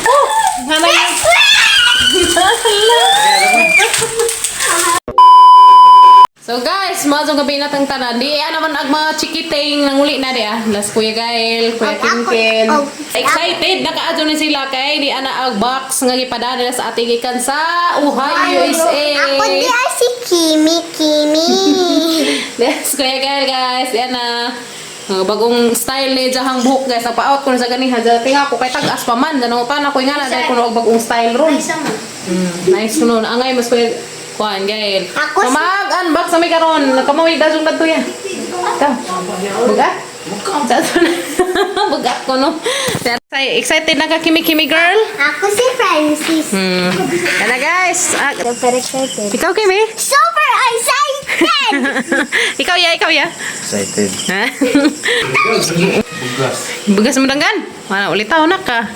Oh! Hanay. So guys, maadtong gabi na tang tanan. Di naman ang mga chikiting nanguli na di ah. Las Kuya Gael, Kuya Kinkin. Oh. Excited nakaadto ni sila kay di ana ang box nga gipadala nila sa ating gikan sa Ohio, USA. Ako di ay si Kimi Kimi. Yes, Kuya Gael guys, di ana. Mga bagong style ni jahang buhok guys. Nagpa-out ko na sa ganiha. Tinga ko kay tag-as pa man. Dano pa na ko nga na dahil kuno og bagong style ron. Nice kuno. Angay mas Kuya Kuan Gael. Ako So, mag-unbox na may karon. Nagkamawig dasong kadto ya. Ka. Bugat? Bugat ko no. Excited na ka Kimi Kimi girl? Ako si Francis. Tara guys. Ah, Super excited. ikaw Kimi? Super excited! Ikaw ya, ikaw ya. Excited. Ha? Bugas. Bugas mo danggan. Wala ulit na ka.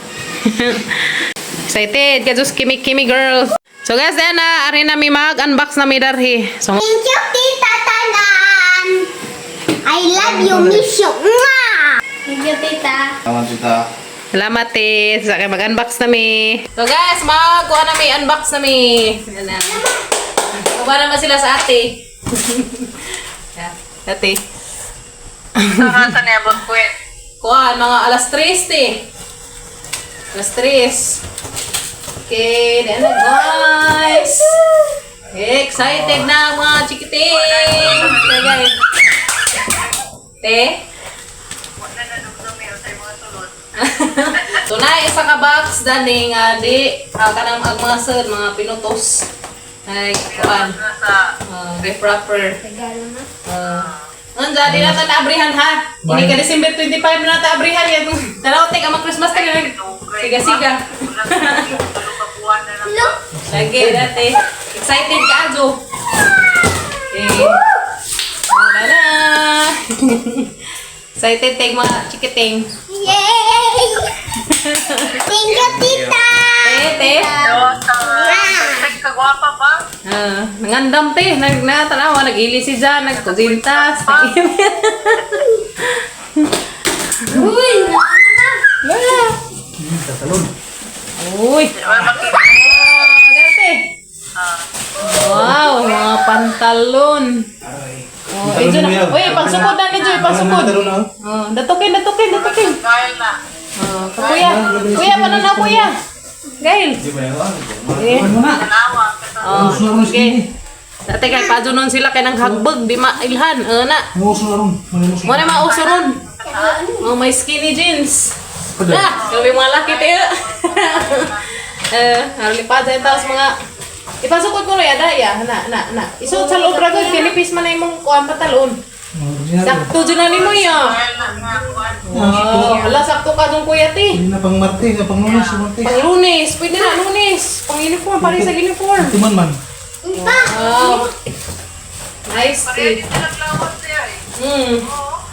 Excited ka just Kimi Kimi girl. So guys, then na ari na mi mag-unbox na mi darhi. So Thank you, Tita Tanan! I love you, miss you. Mwah! Thank you, Tita. Tama tita. Salamat eh. Sa kay mag-unbox na mi. So guys, magkuha na mi, unbox na mi. Yan na. Kuha naman sila sa ate. Yeah, ate. Sa nebot ko eh. Kuha, mga alas 3 te. Alas 3. Okay, then na guys. Excited na ang mga chikiting. Okay, guys. Te? Wala na nagdumi sa mga sulod. So na isa ka box dani nga di kanang ang mga sir mga pinutos. Ay kuan. Nasa Gift wrapper. Regalo na. Unsa di na ta naabrihan ha. Hindi ka December 25 na ta abrihan yan. Tanaw tek ang mga Christmas tree. Siga siga. Tulo ka buwan na lang. Look! Lagi dati. Excited ka ajo. Okay. Wala na. Excited tek mga chikiting. Yay! Thank you, Tita! Te, te. Sa kagwapa ba? Ah, nangandam te, nag natanawa, nag-ili si Jan, nagkusintas. Uy! Wala. Tatalon. Uy. Wala makita. Wow, dati. Wow, mga pantalon. Aray. Oh, medyo na. Uy, pangsukod na medyo, pangsukod. Talon na. Oh, datukin, datukin, datukin. Kaya na. Oh, kuya. Kuya, paano na kuya? Gail. Di ba yan? Eh. Tanawa. Oh, Muso na ron okay. Dati kay padyo nun sila kay nang hagbag, di mailhan. Eh, na. Muso na ron. Mo na mauso ron. Oh, may skinny jeans. Ah, grabe mga laki tayo. Eh, harali pa dyan tapos mga ipasukod ko na ya, daya. Na, na, na. Isuot sa loob ra gud, kinipis man na imong kuan patalon. Sakto dyan na nimo ya. Kaya na nga. Kuan. Wow, hala sakto ka dong kuya ti. Hindi na pang Martes, pang Lunes, Martes. Pang Lunes, pwede na Lunes. Pang uniform, pare sa uniform. Tuman man. Pa! Wow. Nice Pareho ti. din silang lawas siya eh.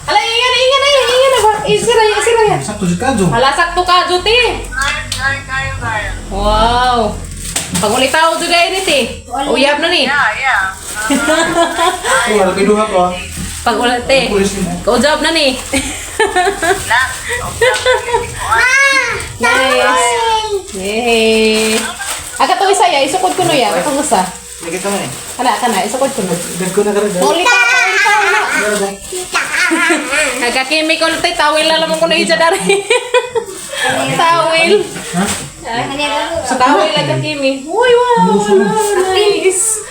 Hala, ingan, ingan, ingan, ingan na ba? Eh, sira, sira yan. Sakto si Kajo. Hala, sakto ka, Juti. Kaya, kaya, kaya, kaya. Wow. Pangulitaw do dahil niti. Uyab na ni. Yeah. Oh, wala kay duha ko. Ah. Pag ulit te. Pulis mo. Kaujab na ni. Na. Ah! Nice. Yay. Aga to isa ya, isukod ko no ya. Katong isa. Nakita mo eh. Kana kana, isukod ko no. Dagko na karon. Pangulitaw, pangulitaw na. Tita! Nagkakimi ko te, tawil na lamang ko na ija dari. Tawil. Ha? Sa tawil lang kakimi. Uy, wow, wow, nice.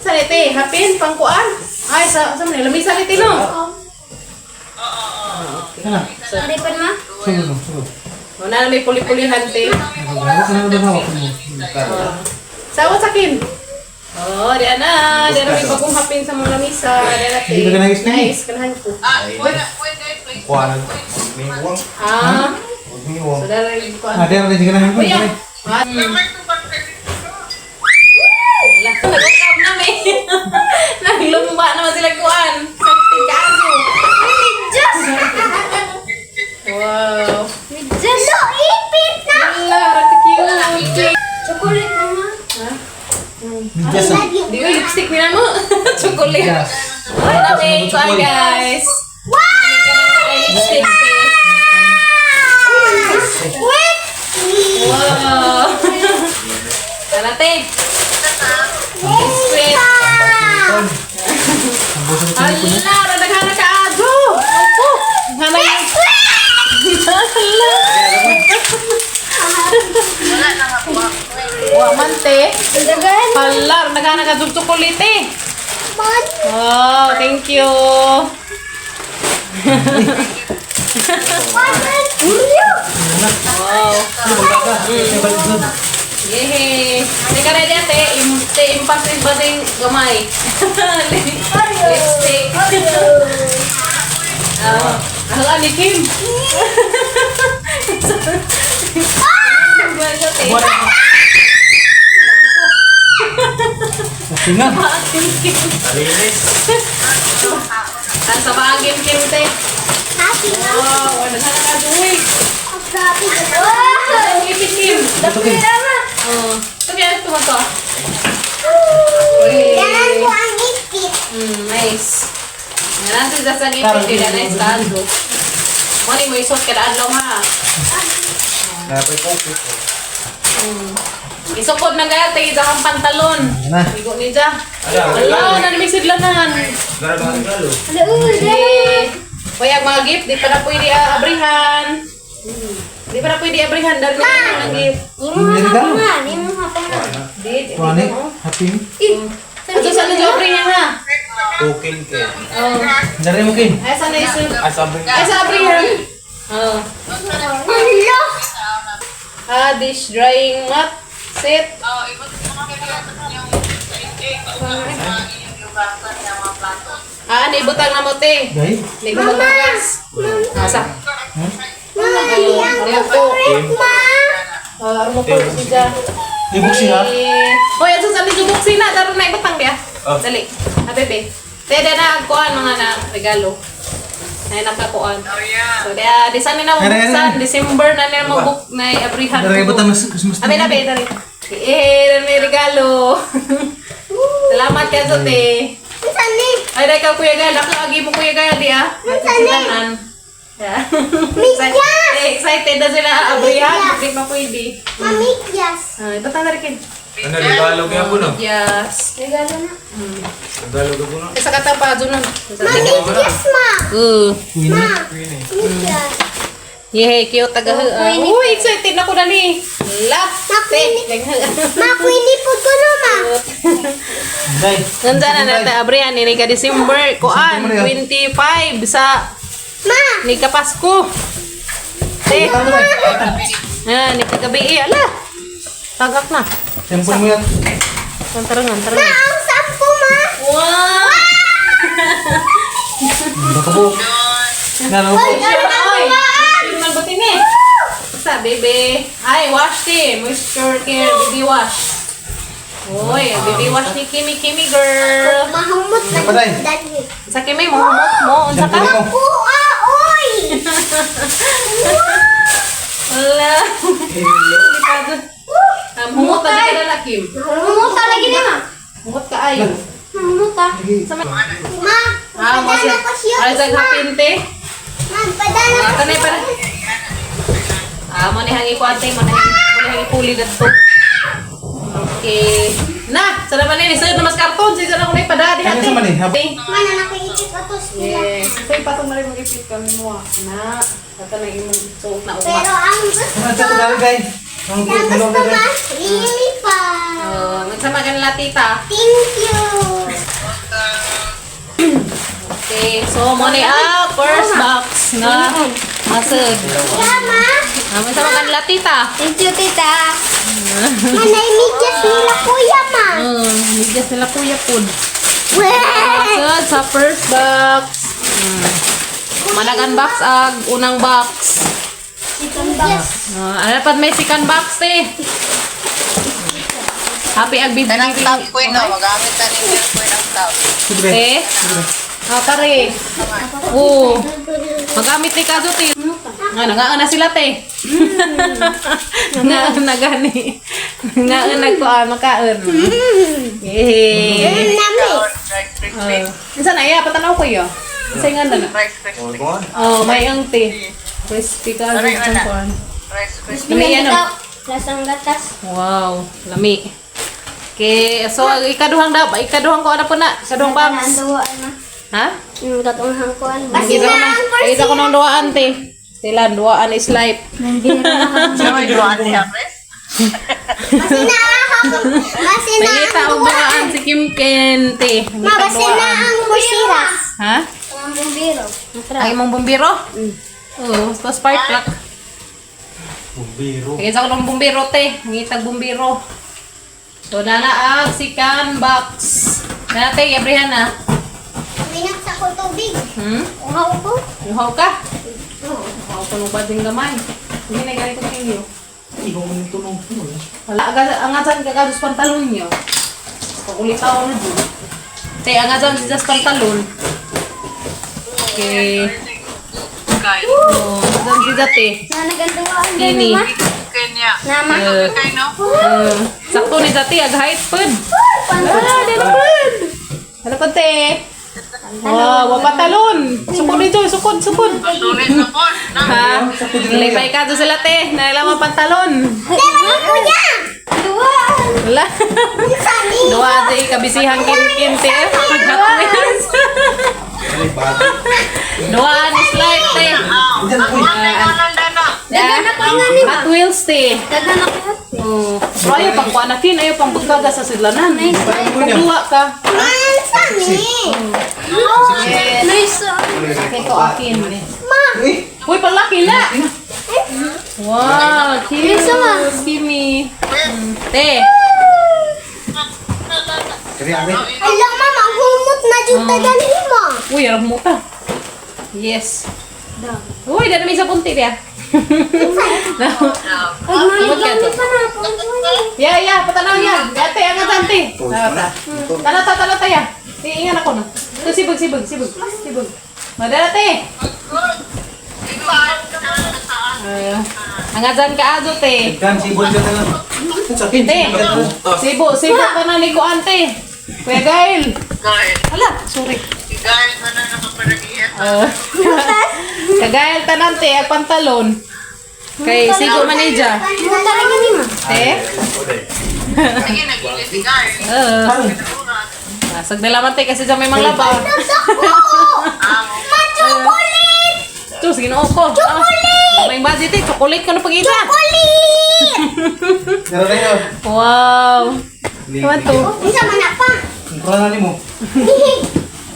Sa te, hapin pangkuan. Ay, sa sa man, lamisa ni no. Kana. Sorry pa na. Sugod no, sugod. Wala na may puli-pulihan te. Wala ka na hawak mo. Sawa sa akin. Oh, di na. Di na may bagong hapin sa mga lamisa. Di na, te. Hindi ka nagis na eh. Nice, kanahan ko. Ah, pwede, pwede. Kuha na. Miwang. Ah, Miwang. so dahil ko Ah, dere di ka na Kuya. Ah, Wala. Nag-ungkab na may. Naglumba naman sila kuan. Sakti kaso. Diyos! Wow. Diyos! Lo, ipit na! Wala, cute. Chocolate na nga. Bigas ah. Love you. Di ko lipstick nila mo. Chocolate. Bigas. Wala may kuan guys. Wow! Lipstick. Nate. Biscuit. Ang buso ko ko niya. Hala, naghahanap ka adyo. Opo. Hanay. Hala. Wala na nga po. Wa man te. Hala, naghahanap ka jug chocolate. Wow, thank you. Wow. Ay, balik doon. Yehey! Teka ready ate, te, impas basing gamay. Lipstick. Ah, ang ni Kim. Okay na. Kim. Malinis. Ang sa bagin Kim te. Happy na. Wow, naghanap ka duwi. Happy na. Ang ipit Kim. Ito Kim. Oh, ito kaya ito to. Ganun po ang ipit. Nice. Ngayon sa sa ipit kaya nice kaldo. Mani mo isot kada adlaw ha. Napay ko. Isukod na gaya, tayo kang pantalon. Ayan na. Igo ni Ja. Ala, Ala, nanimigsidlanan. Gara ba ang regalo? Eh, Uy, ang mga gift, di pa na pwede abrihan. Di pa na pwede abrihan dahil may mga gift. Hindi regalo. Di, di. Ito ani. Happy. Ato sa ano abrihan ha? Cooking kay. Oh. Dari mo Kim. Ay, sana isul. Ay, sabi. Ay, sa abrihan. Oh. Hello. Ah, dish drying mat set. Oh, ibot mo kaya yung mga inyong lugasan ng mga plato. Ah, naibutang na mo, te. Dahil. Naibutang na gas. Asa? Mama, ang favorite, ma. Ah, ano po si Ja. Ibuk siya. Eh, Hoy, ato sa medyo buksi na, tara na ibutang biya. Oh. Dali. Ah, bebe. Te, na kuan mga na regalo. Ay nakakuan. Oh, yeah. So, dia di sana na Are, are, mabuksan. are. December na na mabuk na abrihan. Dari butang mas Christmas. Abi na be, dali. Eh, may regalo. Salamat ka sa te. Saan ni? Ay, dahil ka Kuya Gal. Ako agi mo Kuya Gal di ah. Silanan. Yeah. Eh, excited na sila abrihan. Hindi pa pwede. Mamikyas. Ay, batang na rin. Ano, regalo kaya po no? Yes. Regalo na. Regalo ka po no? Sa katang pa, doon. Mamikyas, ma. Queen. Ma. Mamikyas. Yehey, cute taga. Uy, excited na ko na ni. Love. Ma, queenie po ko no, ma. Dai. Nandiyan na natin abrihan ni ka December kuan 25 sa Ma. ni ka Pasko. Te. Ah, ni kagabi eh, ala. Tagak na. Tempo mo yan. Tarangan, Ma, tarangan. ang sampo, ma. Wow! Baka po. Nalo ko. Ay, nagbutin eh. Sa baby. Ay, wash te. Moisture care, baby wash. Uy, baby wash ni Kimi Kimi girl. Mahumot na Patay. dali. Sa Kimi, mahumot mo. Unsa ka? Shampoo mo. Kuha, oy! Wala. Humot na ka na Kim. Mahumot lagi ni, ma. Humot ka ayo. Mahumot ah. Sa may- Ma, Ah, mo padala siya. ko siya. Ay, sa hapinte. Ma, padala Ah, ko tanay para. Ah, mo ni hangi ko ate, mo ni hangi puli dadto. Okay. Na, sa naman ni sir na mas karton, sa na ko na ipadadi Ano ate. sa man eh? Ma, na nakiikit ato sila. Yes. Say patong na rin mag-ipit kami mo ah. Na, kata na imong suot na Pero uma. ang gusto, Ano sa dali guys? Ang ang tulong gusto na ma, really pa. Oh, magsama ka nila tita. Thank you. Okay, so mo ni ah first box na masud. Tama. Ah, magsama ka nila tita. Thank you, tita. Ma, naimidyas nila kuya, ma. Midyas nila kuya pod. Weh! Masud sa first box. Manag unbox ag unang box. Yes. Ah, ano dapat may second box eh. Happy ag baby. Kanang top ko no, magamit na ninyo ko ng top. Sige. Te. Ah, pare. Oo. Magamit ni kaso te. Nga nga na sila te. Nga na gani. Nga na ko ah makaon. Eh. Nami. Rice crispy. Isa na iya patanaw ko yo. Isa nga na. Rice crispy. Oh, may ang te. Crispy ka Aray, wala. kuan. Rice crispy. Lami yan, oh. Lasang gatas. Wow, lami. Okay, so ikaduhang daw, ikaduhang ko ana po na, ikaduhang box. Ha? Basi na ang Kita ko ng duaan, te. Sila, duaan is life. Basi na ang basi na Nangita ang og duaan si Kim Ken, te. Ma, basi na ang bursira. Ha? Ang bumbiro. Ang imong bumbiro? Oo, pa spark plug. Bumbiro. Kita ko ng bumbiro, te. Ngitag bumbiro. So, nana ang sikan box. Nana, te, gabrihan na. Minak sa ko tubig. Hmm? Uhaw ko. Yuhaw ka? Uhaw ko nung bading gamay. Hindi na ganito ninyo. Ikaw mo yung tulong ko. Wala, angasan ka kados pantalon niyo. Pakulitaw na dun. Te, angasan si Jas pantalon. Okay. Oh, angasan si Jate. Na naganduaan Kini. Kenya. Nama. Sakto ni Jate, ag height pud. Ah, dili pud. Ano pud te? Wow, wa pantalon. Sukod dito, sukod, sukod. Sulit na po. Ha? Lipay ka to sila te, nailama pantalon. Kuya! Duaan! Wala. Sani! Duwa te, kabisihang kin-kin te. Hot Wheels. Ay, bago. Duaan is life te. Diyan ako eh. Yeah. Hot Wheels te. Dagan ako. Oh. Pero ayaw pang kuanakin, ayaw pang bugkaga sa sidlanan. Kung duwa ka. Man, sani! Yes. Nice! Okay ko akin. Ma! Uy, palaki na! Wow, cute! Kimi. Te, Kari ate. Ala, ma, maghumot na dyan tagalin mo. Uy, arap mo ta. Yes. Uy, dala may sa punti niya. Ay, Humot ka to. pa na. Ya, ya, patanaw niya. Ate, angat ante. Tara, tara, tara, tara, tara. Iingan ako na. Ito, sibog, sibog, sibog. Sibog. Madala, te. Angat dyan ka, ado, te. Kan, sibol ka na lang. Sa akin. Te, sibo, sibo ka na ni ko, ante. Kuya Gail. Gail. Hala, sorry. Gail na na nakapanagihan. Kagail tanan, te, ang pantalon. Kay sigo manager. Ano talaga ni ma? Te? Sige, nag-ilis si Gail. Oo. Sagdalaman, te, kasi dyan may mga laba. Ma, chocolate! Tus, ginoo ko. Chocolate! May budget eh. Chocolate ka na pag-isa. Chocolate! Meron tayo. Wow. Kawan to. Isa man na pa. Ang kurang mo.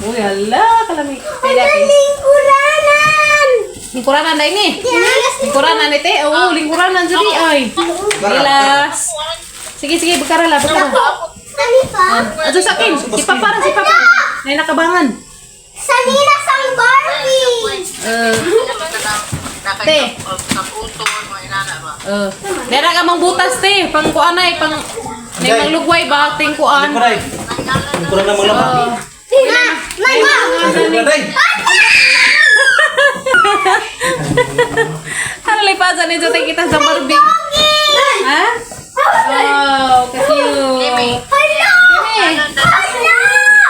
Uy, hala, kalami. Pwede Ano ate. lingkuranan? Lingkuranan na ini. Yes! Lingkuranan ite. Oo, lingkuranan dyan ay. Gilas. Sige, sige, bagkara la, bagkara. Sani pa? Ato sa akin. Si Papa ra, si Papa. Nay nakabangan. Sanina sang Barbie! Te. Dera ka mang butas te, pang kuan ay pang nay manglugway ba ting kuan. Kuray. Ang kurang na mga laba. Ma! Ma! Ma! Kuray. Ano lipasan nito tayo kita sa Barbie? Ha? Wow, ka-cute. Hala! Hala!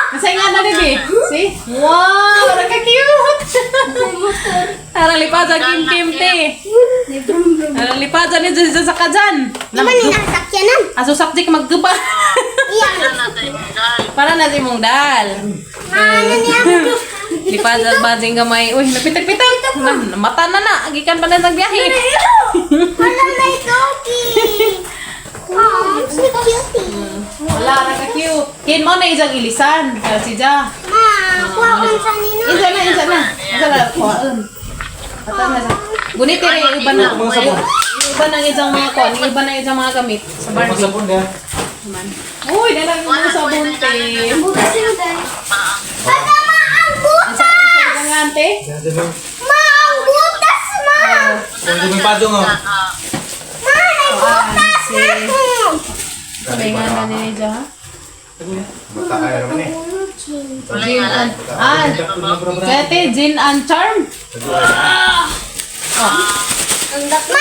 Masaya nga na, baby. See? Wow, nagka-cute. Tara, lipasan, Kim Kim, te. Tara, lipasan nito sa sakajan. Naman ni nasakyanan. Aso sakdi ka magguba. Iyan. Para na si mong dal. Ma, ano niya? Lipasan ba gamay. Uy, napitag-pitag. Na, mata na na. Gikan pa na sa biyahe. Hala, may doggy! Oh, so cutie. Wala, nagka-cute. Kin mo na isang ilisan. Para si Ja. Ma, kuha ko sa nina. Isa na, isa na. Isa na, kuhaan. Ata na sa. Gunit rin yung iba na. Mga sabon. Yung iba ng isang mga kuan, yung iba ng isang mga gamit sa Mga Barbie. sabon niya. Naman. Uy, dala yung mga sabon, te. Butas yun, dahil. Hala, ma, ang Isa, butas! isa yung nga, ante. Diyan, diyan. Ma, ang butas, ma! Diyan, diyan, padong oh. Ma, may butas si- na ako! May nga na ni Ja. Bata kaya naman eh. Gin and, ah, kaya te, gin and charm. Ma,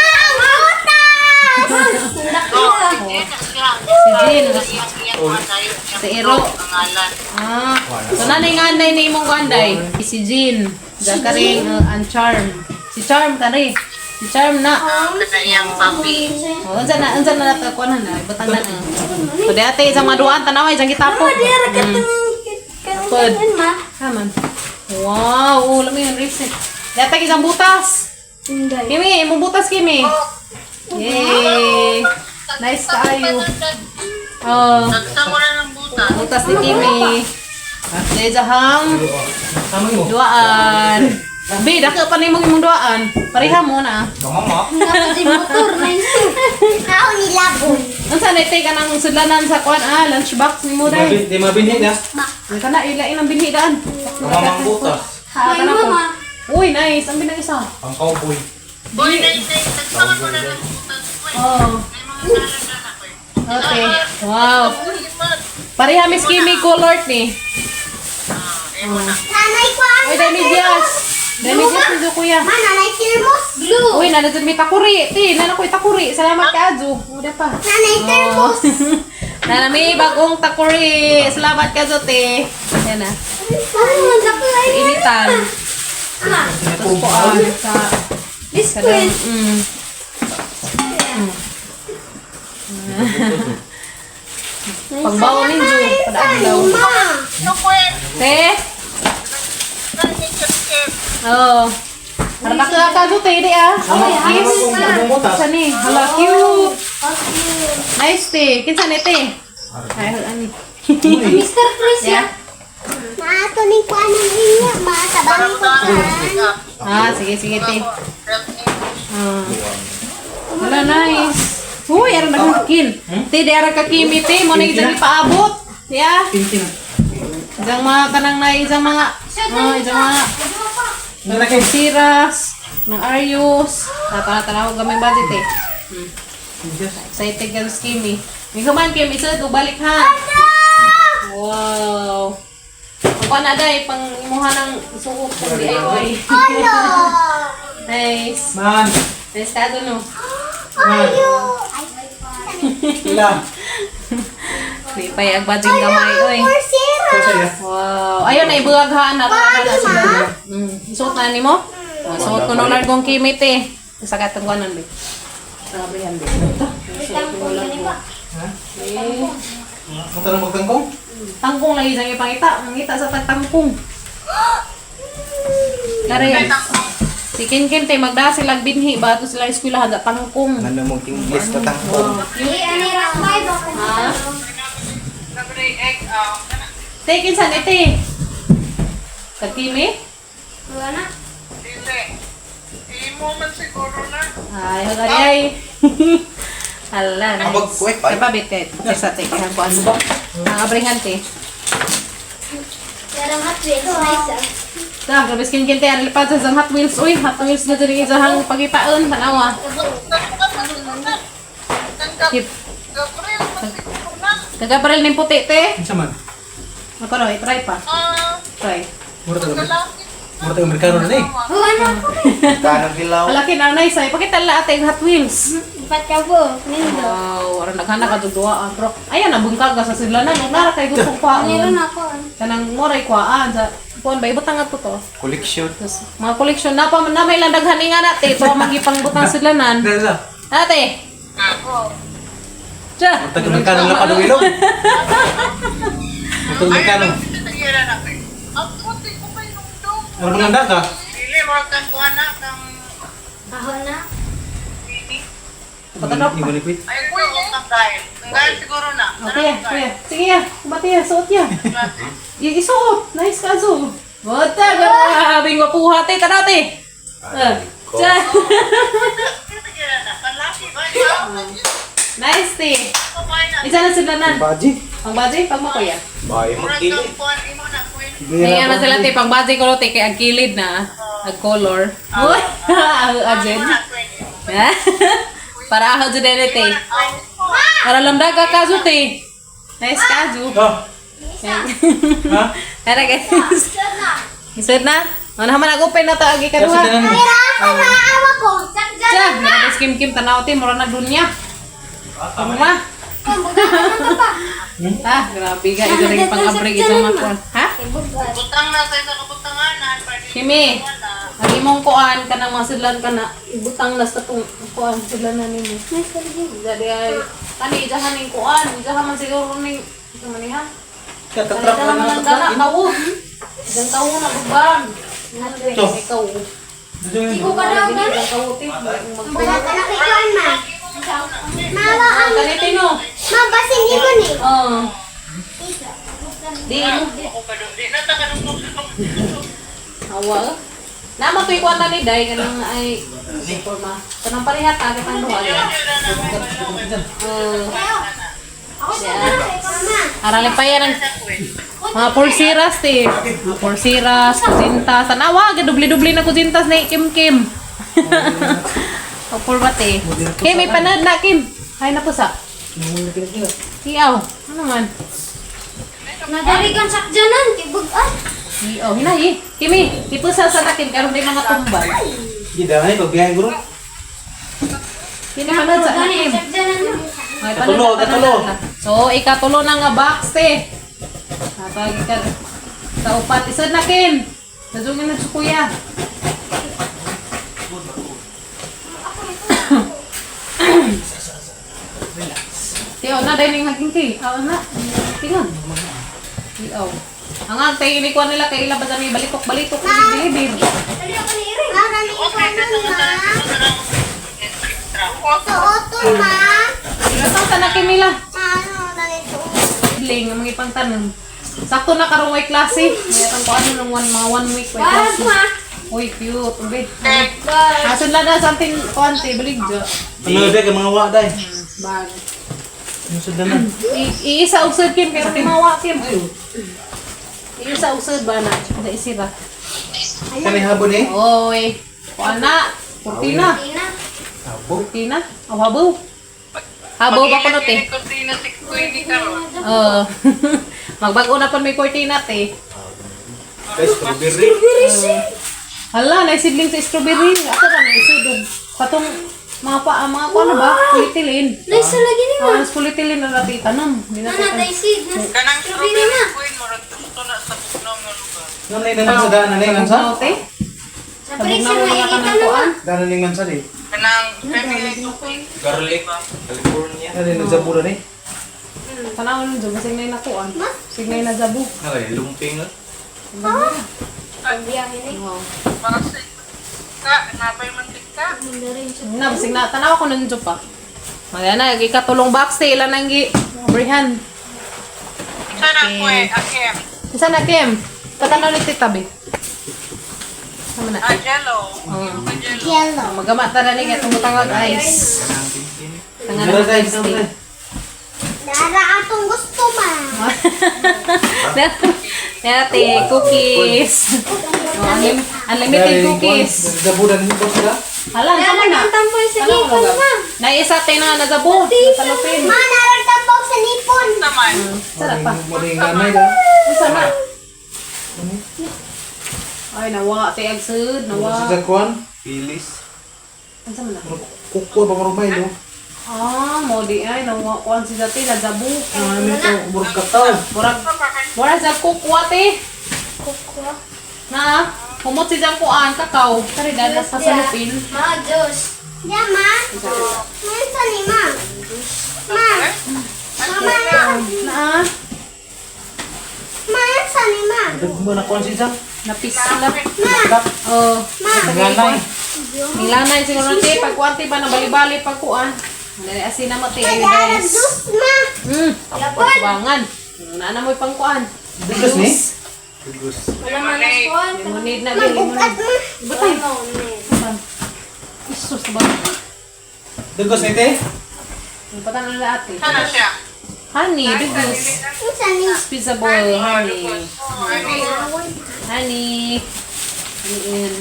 ang butas! Si Jin. Si Ero. Ah, so nanay nga anday ni imong kanday. Si Jin. Zachary and Charm. Si Charm kari. Charm na. Kana iyang puppy. Oh, unsa na nato kuan na, ibutang na. So di ate isang maduan tanawa isang gitapok. Dira ka tong Pod. ma. Haman. Wow, oh, lami yung receipt. Di ate isang butas. Hindi. Kimi, imong butas Kimi. Yay! Nice kaayo. Oh, Nagsa mo na ng butas. butas ni Kimi. Dejahang Tama mo. duaan. Bi, dako pa nimo imong duaan. Pareha mo na. Mama. Dapat yung motor na Ako nilabon. Unsa na tay kanang sudlanan sa kuan ah, lunchbox nimo dai. Di mabinhi na. Kana ila ilang binhi daan. Mamang butas. Ha, May tanaw ko. mama. Uy, nice. Ang binang isa. Ang cowboy. Boy, dahil nagsa mo na ng butas. Boy, Oh. may mga kalan na ako eh. Okay. Wow. Pareha Miss Kimi color ni. Nanay ko ang Uy, dai medyas. Dai medyas ni kuya. Ma, nanay thermos. Blue. Uy, nana dyan may takuri. Ti, nana ko'y takuri. Salamat ka, Azu. Uda pa. Nanay thermos. Nana may bagong takuri. Salamat ka, Azu, te. Ayan na. Ano, Sa initan. Ma, Tapos po ah, sa... biscuit. Pagbaon ninyo. Padaan daw. Ma. No, Gwen. Te? Oo. Para ka ka, Azu, te. Di ah. Kiss. Ang butas. Kinsa ni? Hala, cute. Nice, te. Kinsa ni, te? Ay, ani. Mr. Chris Yeah. Maato ni ko anong iya. Ma, sabang ko sa. Ah, sige, sige, te. Ah. Wala, nice. Uy, aran na kin. Te, di aran ka kimi, te. Mo na isang ipaabot. Yeah. Tintin. Isang mga kanang na, isang mga, oh, isang mga Nalaki. siras, ng Arius. Tatana-tanaw gamay budget, eh. Excited ka sa Kimi. May kuman, Kim. Isa, balik ha. Wow. Ang kuha na day, pang imuha ng suot pang DIY. Ano? Nice. Man. Nice ka doon, no? Ayo. Ay, Ila. Lipay, agbading gamay, oy. Kursera. Ito sa'yo. Wow. Ayun, na ibuwaghaan na. Paano, ma? Isuot na ni mo? Suot ko nung largong kimit, eh. Sa katong kuwanan, be. Sa kabrihan, be. Suot ko largong. Eh, Ang tanong magtangkong? Tangkong lagi siyang ipangita. Mangita sa tagtangkong. Kare, si Ken Ken tay magda sila binhi ba to sila eskwelahan sa tangkong. Ano mong English na tangkong? Ay, ani rasmay ba ko? Ha? Libre egg, ah. Te kinsa ni te? Kagkimi? Wala na. Dili. Imo man siguro na. Ay, ay, ay. Hala, nice. Abag, kuwait, ay. Ay, pabitit. Kaysa te, kaya kuan mo. Ang abrihan te. Yarang Hot Wheels. Nice ah. Ta, grabe skin Ken te, ang lipad sa Hot Wheels. Uy, Hot Wheels na diri sa hang pagitaon, tanawa. Keep. Gabriel man siguro na. Kagabaril ning puti te. Kinsa man? Ako ro, i-try pa. Ah, Try. Mura tayo. lalaki. Mura tayo Amerikano na eh. Wala na ako. Kanong hilaw. Malaki na nice ay. Pakita la ate yung Hot Wheels. Ipat ka po. Nindo. Wow, aron naghana ka dug duaan bro. Ayan na bungkag sa sila na nung nara kay gustong Meron kuhaan. ako. Kanang moray kuhaan sa kuan ba ibutang ato to. Collection. Tapos, mga collection na pa na may lang daghan nga nate to magipang-butang silanan. Dali la. Ate. Tsa. Mura tayo Amerikano na paduwilog. Mura tayo Amerikano. Ay, na ko. Ang puti ko pa yung dog. Ano bang handa ka? Dili, murag kang kuha na, kang Ako na. mini. Patanok Hindi mo liquid. Ay, kuya, kang gail. Ang gail siguro na. Okay, kuya. Sige ya, kumati ya, suot ya. Isuot. Nice ka zo. Bota, grabe gwapuha te, tara te. Ah, Tsa. Nice te. Isa na silanan. Baji. Pang baji, pang mo kuya. Bayo magkili. Ayan na sila te, pang baji ko te kay ang kilid na, ang color. Uy, ajen. Para ako jud te. Para lamdaga ka zo te. Nice ka zo. Oh. Ha? Tara guys. Isod na. Ano naman nag-open na ta agi Kasi kaduha. tanan. Pero ako maawa ko. Sakja. Tsa, mura kim kim tanaw te, mura na dunya. Tama ma. Ah, grabe ka ito rin pang-abrig ito mga kuwan. Ha? Ibugat. Butang na sa isa ka butanganan. Para di Kimi. wala. Ang imong kuan kanang mga sudlan ka na ibutang na sa tong kuan sudlan na nimo. Jadi ay kani ijahan ning kuan, ijahan man siguro ning ito man niya. Katatrap Kani lang man ang ang dana kawo. Ijan kawo na bubang. To. Ikaw. Ikaw ka daw gani. Ijan kawo ti. Wala ka na kay kuan, ma. Ma, wa ang Kani tino. Ma, basin imo ni. Oh. Di mo. Ako pa doon. Di na ta kanong Awa. Nama to ikuan ni day kanang ay forma. Kanang pareha ta katang duha. Oh. Ako sa Mama. Aralin pa yan ang mga pulsiras te. Mga pulsiras, kusintas. Tanawa, gadubli-dubli na kusintas na Kim Kim. Kapul ba te? Kim, may panad na Kim. Hay na po sa. Iyaw. Ano man? Nadali kang sakjanan, tibugat. Iyaw. Hinahi. Kimi, ipusa sa na Kim. Karon may mga tumbal. Gida ay pagbiyahe guro. Kini panad sa na Kim. Sakjanan mo. May Katulo, panad na, katulo. panad na. So, ikatulo na nga box te. Natawag ka sa upat. Isod na Kim. Nadungin na si kuya. Tiyo na, dahil yung haging kay. Aw na. Tingnan. Tiyo. Ang ang tayo ni kuha nila kay ilabas ang balitok-balitok. Bilibid. Dali ako ni Iring. Ma, kani ikuanon, ma. Suoton, ma. Basta sa na Kimila. Ma, ano, dali suoton. Bling, ang mga ipang tanong. Sakto na karong way klase. Mayroon ko ano nung one, mga one week way klase. ma. Uy, cute. Ube. Asun lang na something konti. Balig jo. Ano day kay mga wa day. Bag. Yung sudlan na. Iisa og sud Kim kay mga wa Kim. Iisa og sud ba na? Da isira. Kani habon eh. Oy. Kuan na. Kurtina. Tina. Habo. Kurtina. Aw habaw. Habaw ba kuno te? Kurtina 620 karon. Oo. Magbag-o na pon may kurtina te. Guys, strawberry. Hala, naisidling sa strawberry. Ako na naisudog. Katong mga pa, ang mga kuan ba? Polyethylene. Dai sa lagi ni Oh, mas polyethylene na natin itanom. Hindi Ma. natin Na, dai sid. Kanang Strawberry strawberry na. queen murag gusto na sa bugnaw nga lugar. Ano na naman sa daan na man sa? Sa te. Sa break sa mga kanang itanom, ma. kuan. Daan na man sa di. Kanang family cooking. Garlic. California. Ano na zabura ni? Tanaw nun dyan, basig na yung nakuan. Basig na yung nazabu. Ano lumping. Pagbiyahe ni. Wow. Para sa ka, napay mantika. Na, basig na. Tanaw ko nun dyan pa. Maya na, ikatulong box te. Ilan ang gi... Brihan. Sana ko eh, akem. Isa na, Kim. Patanaw ni Tita Be. Sama na. Ah, jello. Oh. Jello. Yellow. Magama ta na ni kaya tumutangag ice. Tangan Dara ng day, ice dara tea. day. Dara atong gusto, ma. Nate, cookies. Oh, unlimited cookies. Zabura ni boss da. Hala, sama na. Tampoy sa Ano lipon, mo ma. Naisa tayo na nazabo. Sa lupin. Ma, naroon tambok sa lipon. Naman. Sarap pa. Mo ning nanay da. Unsa na? Ay, nawa. Te, agsud. Sa Nawa. kuan. Pilis. Unsa man na? Kuko ba mo may no? Ah, mo di ay. Nawa. Kuan si Zati, nazabu. Ano ito murag kataw. Murag, murag sa kukwa, te. Kukwa. Na, humot si Jang kuan, kakao. Kari dada sa salupin. Ma, Diyos. Ya, ma. Ma, sa ni, ma. Ma. Ma, ma. Na, Ma, sa ni, ma. Mo na kuan siya. napisla. Ma. Oh, Nanay. Nilanay siguro te, pagkuan te ba, nabali-bali pagkuan. Dali asin na mo te, Dara, guys. Diyos, ma. Pagbangan. Naana mo'y pangkuan. Dugos ni. Dugus. Wala man na Lemonade na, Ma, be, bukat, lemonade. ma. Batay. Isus, ba? Dugos ni te. Ang patan na ate. Sana siya. Honey, dugos. Unsa ni? Pizza ball, honey. Honey. Honey. Honey in.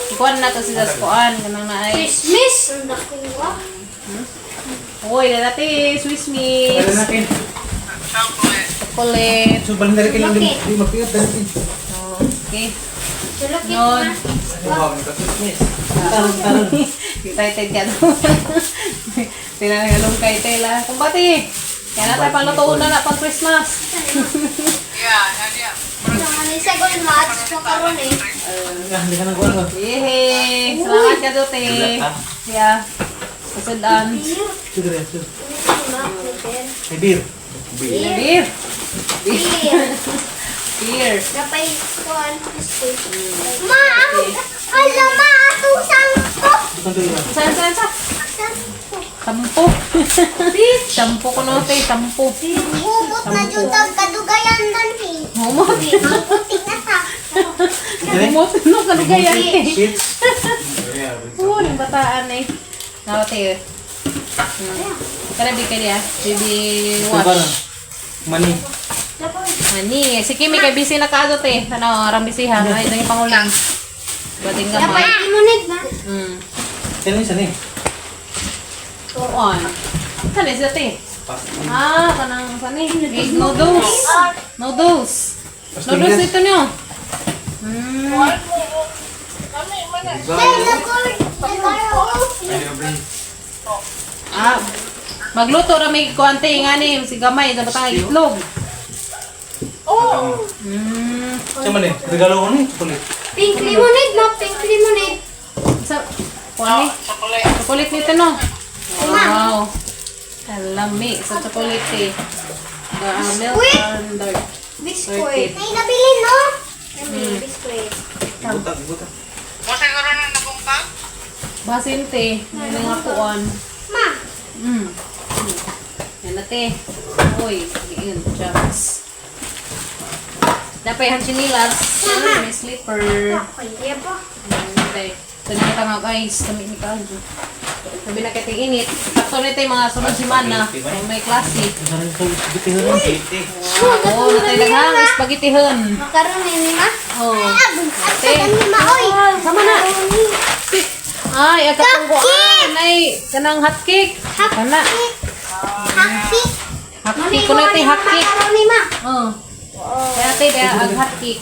Ikuan na to si Zaskuan. Kanang na ay. Christmas. Ang nakuha. Uy, dati, Swiss Dara Miss. na kin. Chocolate. Chocolate. So balin dali kin di mapiat dali kin. Okay. Sulok Nod. Wow, may ka-Christmas. Taron taron. Excited ka. Tinangalong kay Tela. Kumbati. Kaya na tayo paluto na na pang Christmas. Yeah, yeah, yeah. Sa goal match pa karon eh. Ah, hindi ka nagkuhan ko. Yehey! Salamat ka dote. Yeah. Kasundan. Sige rin, sige. May beer. Beer. Beer. Beer. Napay kuan biscuit. Ma, ako hala ma atong sangko. Ito ito yun. Saan, saan, saan? Sangko. Tampo. Tampo ko no, te. Tampo. Humot na jud ang kadugayan dan eh. Humot. Ang puti na ta. Humot. No, kalugayan eh. Shits. Oo, yung bataan eh. Nawa, te. Kaya di kaya, baby Ito ba wash. na? Money. Ani, si Kimi kay busy na kaado te. Ano, arang busy ha. Ay, dahil pangulang. Bating Napay gamay. limonade na. Sino yun, sino eh? Tuon. Saan siya te? Ah, kanang sani. Eh, noodles. Noodles. Noodles nito niyo. Kay nagor nagor. Ah, magluto ra may kuante ngani si gamay sa batang itlog. Oh. Siya man eh. Regalo ko na eh. Chocolate. Pink lemonade ma, pink lemonade. Sa kuan ni? Chocolate nito no. Wow. Kalami sa chocolate eh. The milk Squid. and dark. Biscuit. May nabili no? May biscuit. Butang, butang. Mo siguro na nabungkag? Basin te, may mga kuan. Ma, Yan na te. Uy, yun, jams. Dapat yung chinilas. May slipper. okay po. Okay. So, nakita nga guys, kami ni Kajo. Sabi na kita init. Sakto nito yung mga sunod semana. So, may klase. Saan yung spaghetti yun? Oo, oh, natay naghang spaghettihon. Macaroni ni ma. Oh. Ate. Ni ma oy. Sama na. Ay, agad kong kuan. Ay, kanang hot cake. Kana. Hot cake. Hot cake ko na ito, hot cake. Macaroni ma. Oh. Kaya ate, kaya ang hot cake.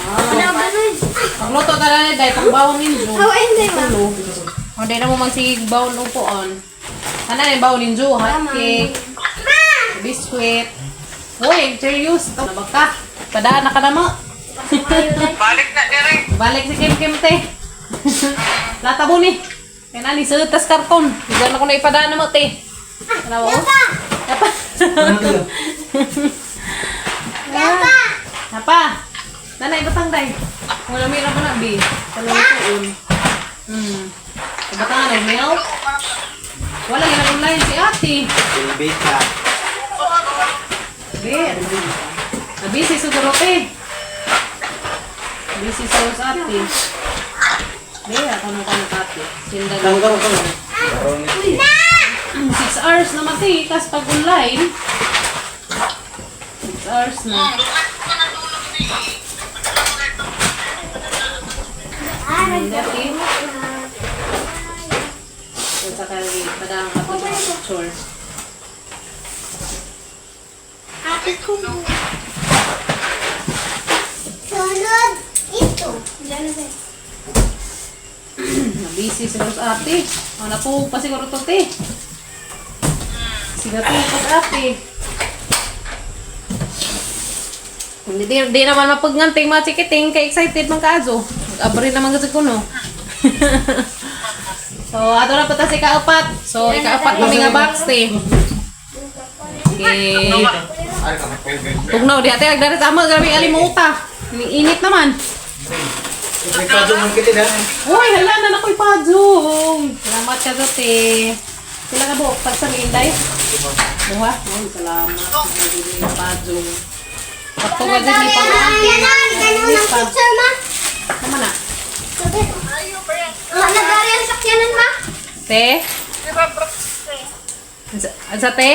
Ano ba nun? Pagluto na lang dahil pang bawon ninyo. Oh, hindi ma. Tulo. O, dahil na mo magsigig bawon upuon. Ano yung bawon ninyo? Hot cake. Biscuit. Uy, serious. Nabag ka. Padaan na ka na mo. Balik na dire. Balik si Kim Kim te. Lata mo ni. Kaya na ni sa tas karton. Bigyan ako na ipadaan na mo te. Ano mo? Yapa. Yapa. Ano ito? Yapa. Yapa. Nanay batang day. Wala may pa na bi. Palutoon. Batang ano milk? Wala gina online si ate. Beta. Be. Na busy siguro te. Busy siguro sa ate. Be, ako nung kanong ate. Sindag. Tama, tama, tama. 6 hours naman te, kas pag online. 6 hours na. Dati. At saka padang ako picture. Happy ko. Sunod ito. Na-busy siguro sa ate. O, natuog pa siguro to, te. Sige, natuog pa sa ate. Hindi di, di naman mapagnganteng mga chikiting, kay excited man kaazo. Mag-abri naman kasi ko, no? So, ato na pa ta sa ikaapat. So, ikaapat kami nga box, te. Okay. Tugnaw, di ate, agdarit ama, grabe alimuta. Init naman. May kadyo mong kitin ha. Uy, hala na nakoy padung. Salamat ka te. Sila ka buok pag sa Inday. Duha. Uy, salamat. Nagiging padung. Sakto ka din may pang Yanan, ganun ang picture ma. Tama na. Wala gari ang sakyanan ma. Te? Sa te?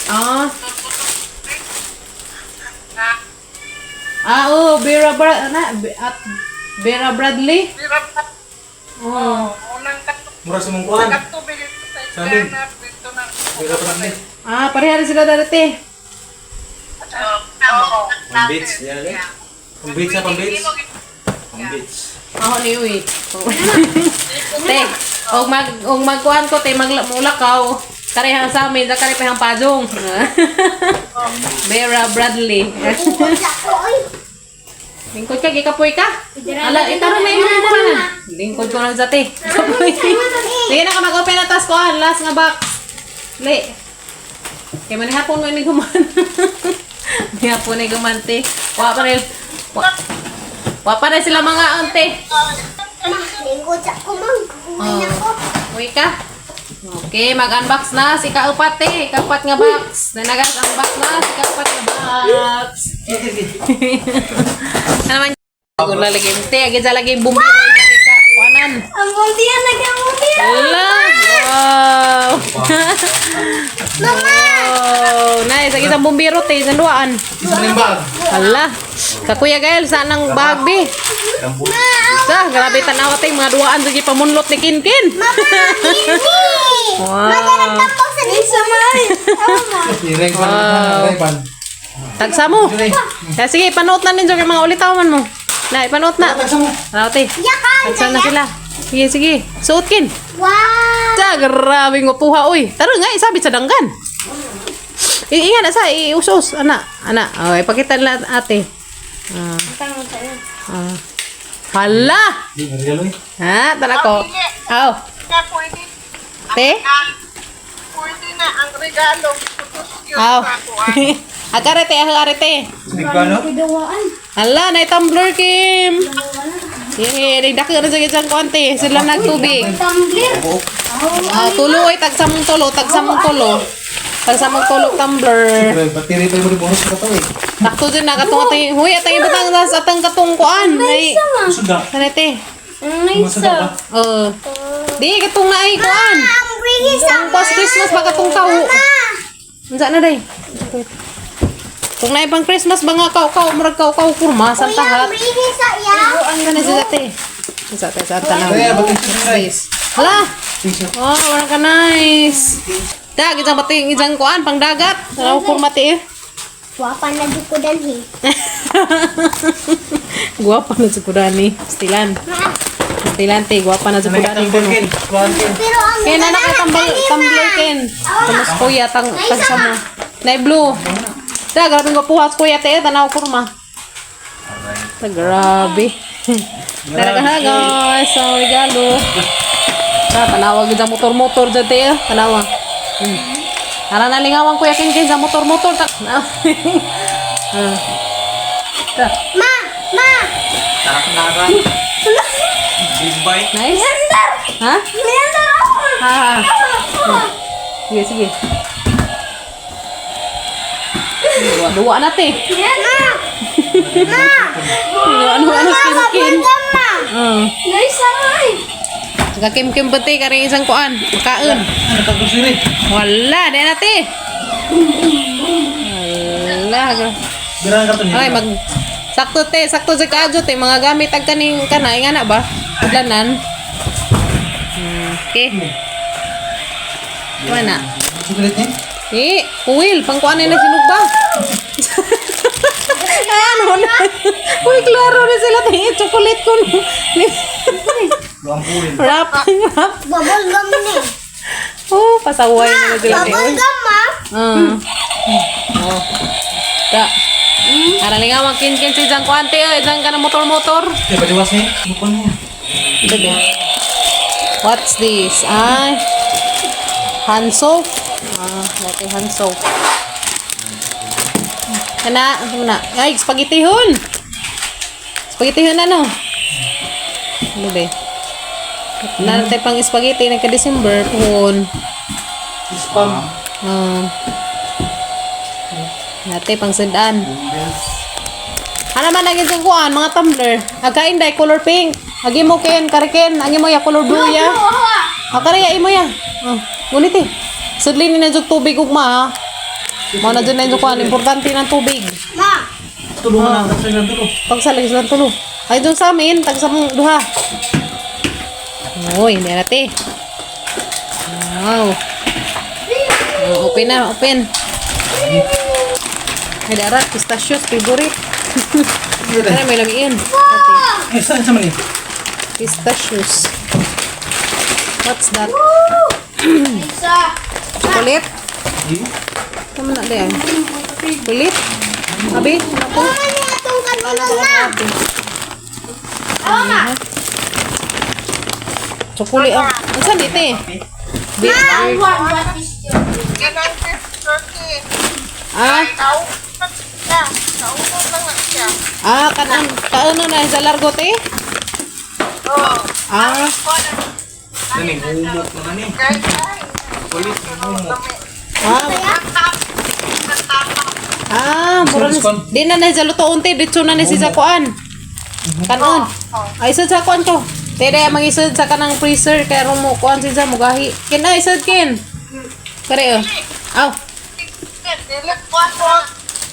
Ah. Ah, oh, Vera Bra na, at Vera Bradley. Oh. Mura sa mong kuhan. Sabi. May kapatid ni. Ah, pareha rin sila dati. Pang beach, yan eh. Pang beach ha, pang beach. Pang beach. Ako ni uy. Te, og mag og magkuan ko te magmulakaw. Karehang sa amin, sa karehang pajong. Vera Bradley. Lingkod ako, oy. Lingkod ka, gikapoy ka. Ala, itaro na yung mga na. Lingkod ko lang sa te. Kapoy. Sige na ka mag-open na tas ko, last nga box. Le. Kaya man hapon mo ini guman. Ni hapon ni guman te. Wa pa rin. Wa pa rin sila mga ante. Ma, lingkod ako, mang. Kuhin ako. Uwi ka. Okay, mag-unbox na si kaupat te. Kaupat nga box. Nanagas unbox na si kaupat nga box. Ano man? Gula lagi te, agad sa lagi bumbi ka kuanan. Ang buntian, nag-buntian. Wala. Wow. Wow. Nice, agad ang bumbiro te sa duaan. Isa na yung bag. Hala. Kakuya Gael, saan ang bag bi? Sa, grabe tanawa te, mga duaan sa pamunlot ni Kinkin. Mama, Wow. Magarang sa isa, man. Ireng pa na. Tagsa mo. Kaya sige, ipanuot na ninyo kay mga ulitawan mo. Na, ipanuot na. Tagsa mo. Ano, te? Yakan, Tagsa na sila. Sige, sige. Suotkin. Wow. Sa, grabe nga puha, uy. Tara nga, isabi sa danggan. Inga na sa, iusos. Ana, ana. Oh, ipakita nila ate. Ah. Ah. Hala! Di, regalo eh. Ha, tara ko. Aw. Na pwede. Te? Ang, pwede na ang regalo. Putos yun Aw. sa kuwan. Agare te, agare te. Sige pa, no? Hala, na tumbler Kim. Yeah, nagdako na sa isang konti. Sila nagtubig. Tumbler. Ah, tulo ay tagsamong tulo, tagsamong tulo. Tagsamong tulo tumbler. Pero battery pa yung bonus ko to eh. Takto din na katong atay. Huy, atay ibutang sa atang katong kuan. Ay, Suda. ano te? Masuda ba? Oh. Di katong na ay kuan. I'm bringing some. Ang pas Christmas ba katong kaw? Unsa na day? Kung na pang Christmas ba nga kaw kaw murag kaw kaw kurma sa Kuya, I'm tahat. bringing sa iya. Ano na sila te? Unsa te sa tanaw? Kaya, battery Nice. Hala! Oh, wala ka nice. Dag, isang bating, isang kuan, pang dagat. Tanaw kurma te eh. Wapa na di ko danhi. Guwapa na sa kurani. Stilan. Stilan te, guwapa na sa kurani. Ken. Kuhan, Ken. Pero ang Ken, anak ka tambal, tumbler Ken. Tapos kuya, tang, tagsa mo. Nay blue. Ta, grabe ko puhas kuya te, tanaw kurma. Ta, grabe. Tara ka guys, so regalo. Ta, tanawag sa motor-motor dyan te, eh. Tanawa. Tara na lingawan kuya Ken Ken sa motor-motor. Ta. Ah. Ta. Ma, ma. Tarak naran. Big bike. Nice. Ha? Leander ako. Ha. Sige, sige. Duwa, duwa na te. Ma. Ma. Ano, ano, ano, skin, skin. Ma. Nice ay. Kakim-kim ba te, kari isang kuan. Makaon. Ano, tag-grocery? Wala, di na te. Wala. Birang karton niya. Ay, mag... Sakto te, sakto sa kaadyo te. Mga gamit ag kaning kana, nga na ba? Udlanan. Okay. Wala. Chocolate niya? Eh, puwil, pangkuan na sinugba. Ano na? Uy, klaro na sila. Tingin, chocolate ko. Luang puwil. Wrap, wrap. Bubble gum ni. Oh, pasaway na sila. Bubble gum, ma. Ah. Oh. Ta. Araling nga, magkinkin si Jang Kuante. Eh. Diyan ka na motor-motor. Eh, padiwas niya. Bukon niya. Sige. What's this? Ay. Hand soap. Ah, dati hand soap. Kana, ano na? Ay, spaghettihon. Spaghettihon ano? Ano ba? Naratay pang spaghetti nagka-December puhon. Spam. Ah. Nate pang sedan. Ano man naging sa kuan, mga tumbler. Agkain day color pink. Agi mo ken, kariken, agi mo ya color blue ya. Akari ya imo ya. Oh, ngunit eh. Sudli ni na jud tubig ugma ha. Mo na jud na jud kuan, importante ng tubig. Ma. Tulungan na. Tagsa ng tulo. Pagsalag sa tulo. Ay dun sa amin, tag sa mong duha. Uy, hindi na te. Wow. Oh, open na, open. Ay, darat, pistachios, favorite. Ano, may lamiin. Ate, Eh, saan sa mali? pistachios. What's that? Isa. Chocolate? Hmm? Tama na diyan. Kulit? Abi, ano ko? Ano ni atong kanunon na? Awa ma. Chocolate ah. Unsa ni te? Di. What is your Ganang turkey. Ah, Kaunon siya. Kaunon lang na siya. ah kanon kaano na sa largo te? Oo. Ah, Ano eh, humok naman eh. Guys, ay. Kulit, humok. ah, ah, mura na, di na na sa lutoon te, ditso na ni si sa kuan. Kanon. Ay isod sa kuan ko. Te day mangisod sa kanang freezer kay ron mo kuan siya mugahi. Kin ay isod kin. Kare oh. Aw, Dili ko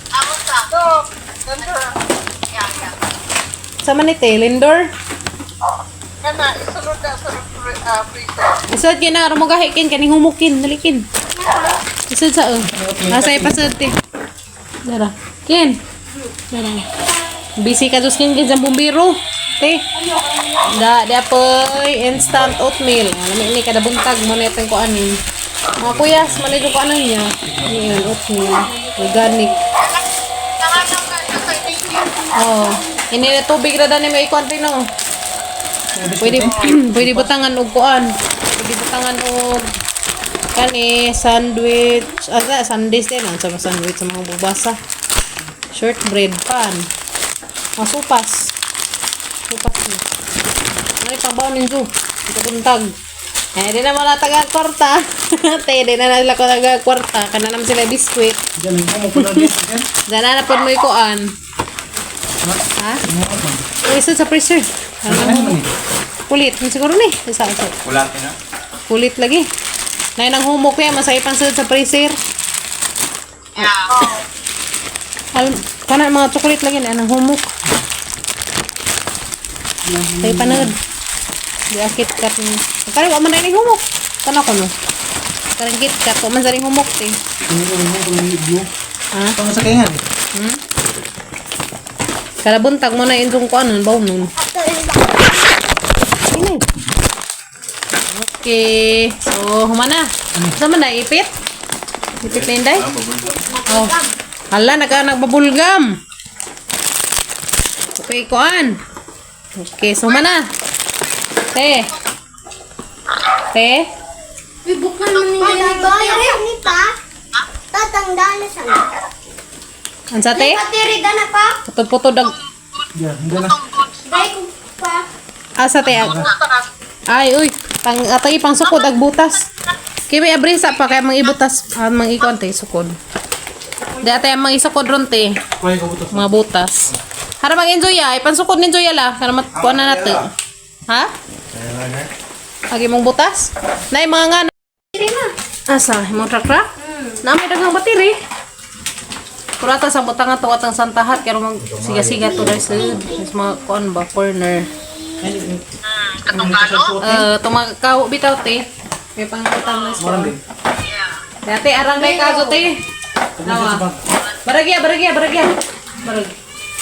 Amo sa. Ganda. Yeah, yeah. sa man ni te Lindor. Kana isulod na sa freezer. Isod kin na ron mugahi kin kaning humukin dali kin. Isod sa oh. Nasa ipasod te. Dara. Kin. Dara. Busy ka dos kin kin sa bumbiro. Te. Da, di apoy instant oatmeal. Alam ni kada buntag mo na itong kuan ni. Mga kuyas, man ito kuan niya. Yun, oatmeal. Organic. Nanganong na siya sa inyo. Oh, ini na tubig ra dani may ikuan no. Pwede pwede butangan og kuan. Pwede butangan og kani sandwich, ah, sandwich din ang sa sandwich sa mga bubasa. Shortbread pan. Mga sopas. Sopas ni. Ano pang baon ninyo? Ito buntag. Eh, di na wala taga kwarta. Te, di na nila ko taga kwarta. Kana naman sila biskwit. Diyan, humok ko na din. Diyan. Dana na po mo ikuan. Ha? Uy, isa sa freezer. Ano naman eh? Kulit. Siguro ni. Isa, isa. Wala na. Kulit lagi. Nay nang humok niya, masaya pang sulod sa freezer. Yeah. Al kana mga chocolate lagi na nang humok. Tayo panod. Di akit kat ni. Kare wa man na ni humok. Kana ko no. Karang kit kat wa man sa ning humok te. Ano ko rin kung video. Ha? Ito sa kaingan. Kada buntag mo na injong ko anon baw nun. Ini. Okay. So, humana. Sa man na ipit? Ipit na inday? Oh. Hala, nagka nagbabulgam. Okay, kuan. Okay, so humana. Te. Te. Buksan mo ni ni pa. Tatanggal sa. Ansa te? Battery na pa. Putod-putod ag Diyan, hindi na. Dai ko pa. asa te? Ay, uy. Pang atay pang sukod ag butas. Kay may abrisa pa kay mang ibutas, ah, mang ikuan te sukod. Di atay ang mang isukod ron te, Kuha ko buto. mga butas. Hara mag enjoy ya, ipansukod ninyo ya la kana matkuan na nato. Ha? Agi mong butas? Nay mga nga Asa, imong truck truck? Na may daghang battery. Kurata sa butang ato atang santahat kay mag siga-siga to dahil sa mga kuan ba corner. Katong kano? Eh, tumakaw bitaw te. May pangutang na Moran sa. din. Dati arang may kaso te. Nawa. Baragya, baragya, baragya. Barag.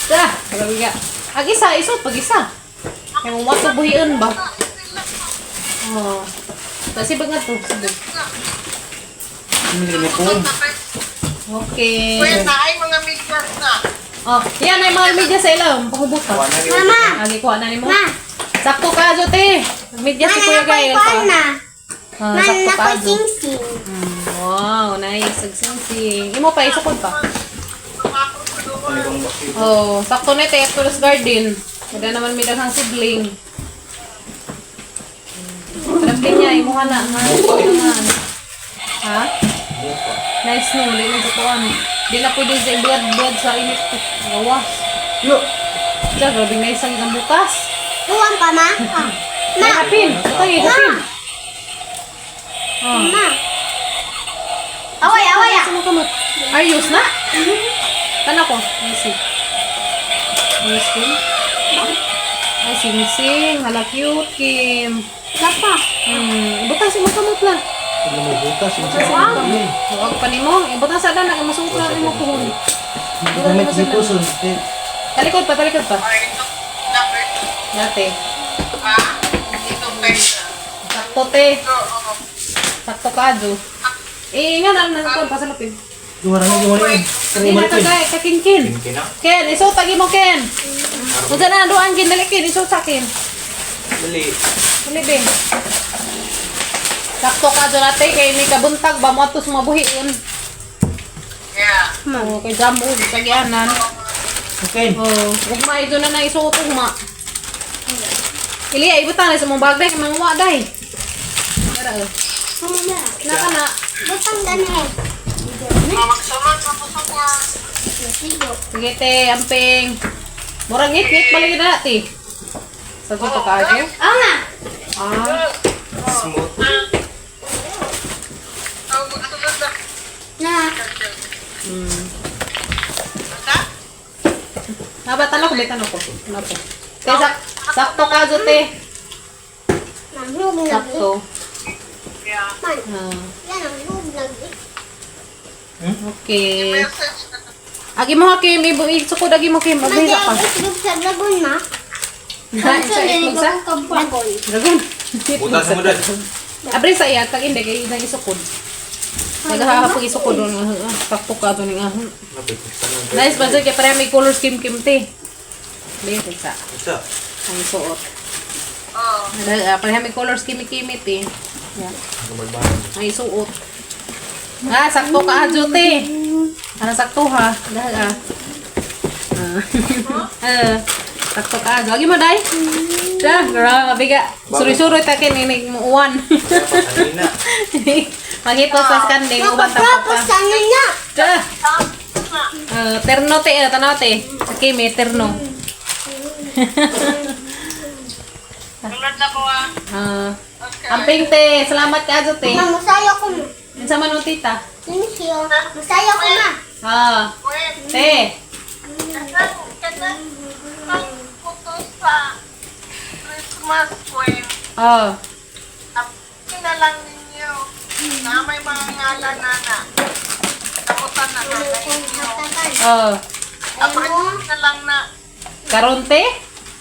Da, baragya. Ag isa, isot pag isa. Kay mo wato buhion ba? Oh. Kasi ba nga to? Sige. Hindi may phone. Okay. Kuya na ay mga medyas na. Oh, yan ay mga media sa ilang pahubutan. Mama. Agi kuha na nimo. Ma. Sakto ka jo te. Media si Kuya Mana Gay. na ko na. Ah, Man sakto na ka ko jo. sing sing. Wow, nice. Sing. Imo pa isukod pa. Oh, sakto na ito, Tourist Garden. Kada naman may daghang sibling. Parang niya, imuha na. Ha? Naman. Ha? Nice no, di na tutuan. Di na pwede sa ibiyad-biyad sa init. Gawas. Yo! Diyan, grabe nice ang isang butas. Tuwan pa ma. May hapin. Ito, yung hapin. Oh. Ma. Away away ah. Sa mga kamot. Are you na? Tanaw ko. Let me see. Ayos, Kim. Ay, sing-sing. Hala, cute, Kim. Gapa. Butas mo kamot la. Hindi may butas. Yung sa Huwag pa nimo. Butas sa dana kay masuot lang nimo kuhon. Gamit ni Puson. Talikod pa, talikod pa. Ay, ito, number 2. Dati. Ha? Itong tayo na. Sakto te. Oo. Sakto ka, Jo. Eh, nga na lang ko pasalupin. Duha ra mo ni. Hindi na ka kay kakingkin. Kinkin na. Ken, isuot agi mo Ken. Unsa na duan kin dali Ken, isuot sa Ken. Dali. Dali be. Sakto ka dyan ate, kay may kabuntag ba mo ato sa mga buhiin. Yeah. Oh, kay jamo, kagyanan. Okay. Oh, ugma ito na na isuot ugma. Iliya, ibutang na sa mong bag day, kay mga wa day. Tara, oh. Mama, Naka na. butang gani. Magsunod na po sa mga. Sigo. Sige te, amping. Murang ngit-ngit balik na te. Sa to kaagyo? Oo nga. Ah, Smooth. Oh, magsunod na. Na. Basta? Naba, tanong ko, may tanong ko. Ano po? Te, sakto ka dyan, te. Nahug na. Sakto. Yeah. Man, Ah, yan ang hug lagi. okay. Message na. Agi mo ha, Kim. Ibu, isukod, agi mo, Kim. Magbihisa pa. Magay itlog sa dragon ma. Ha, sa itlog sa? Dragon. Dragon. Butas mo dad. Abre sa iya, tag hindi, kay inang isukod. Naghahapag isukod doon. Sakto ka doon. Ah. Lapit. Nice ba dyan? Kaya pareha may color scheme, Kim, te. Bihis sa. Isa. Ang suot. Oh. Pareha may color scheme, Kim, te. Yeah. Gumalbahan. Ay, suot. Ah, sakto ka, adyo, te. Ano, sakto ha? Dahil, ah. Ah. Eh, sakto ka, adyo. Agi mo, day? Da, grabe ka. Suri-suri ta kin ini mo uwan. Dapat kanina. Maghipos sa kanding uban ta Nakapropos pa. sa niya. Da. Eh, terno te, tanaw te. Sa kimi terno. Sunod na po ah. Ah, Okay. amping te, salamat ka adyo te. Ma, musayo ko ma. Unsa man ang tita? Thank you. Musayo ko ma. Ah, Wait. te. Kanang, kanang, pang puto sa Christmas queen. Oh. Api na lang ninyo na may mga ngalan na na. Tapusan na na ninyo. Oh. Apre na lang na. Karon te?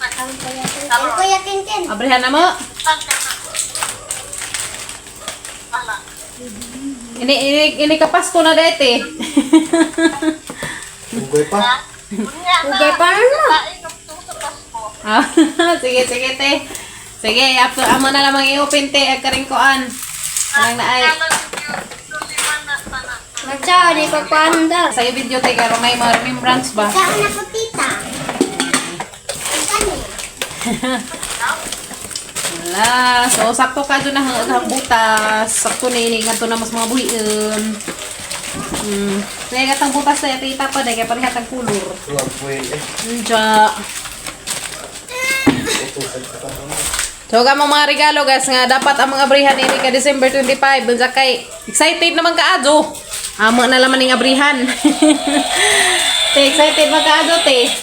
Ang Kuya Tintin. Abrihan na mo. Tang ka na. Wala. Ini ini ini kapasko na dete. Ugay pa. Ha? Unya na. Ugay pa na. Kain ng to sa Pasko. Ah, sige sige te. Sige, apo amo na lamang i-open te ag karingkoan. Kanang na ay. Ngalan ninyo. So, lima na sana. Macha, di pa panda. Sa video te karon may mga remembrance ba? Saan na po tita? Ang kani. Wala. So sakto ka doon na hanggang butas. Sakto na ini ngadto na mas mga buhion. Kaya katang butas sa tita pa dahil kaya pareha tang kulor. Tuwag po eh. Unja. Utusan ka pa. So, ka mga regalo guys nga dapat ang mga abrihan ini ka December 25 unsa kay excited naman ka adyo. Amo na laman ning abrihan. Te excited man ka adyo te.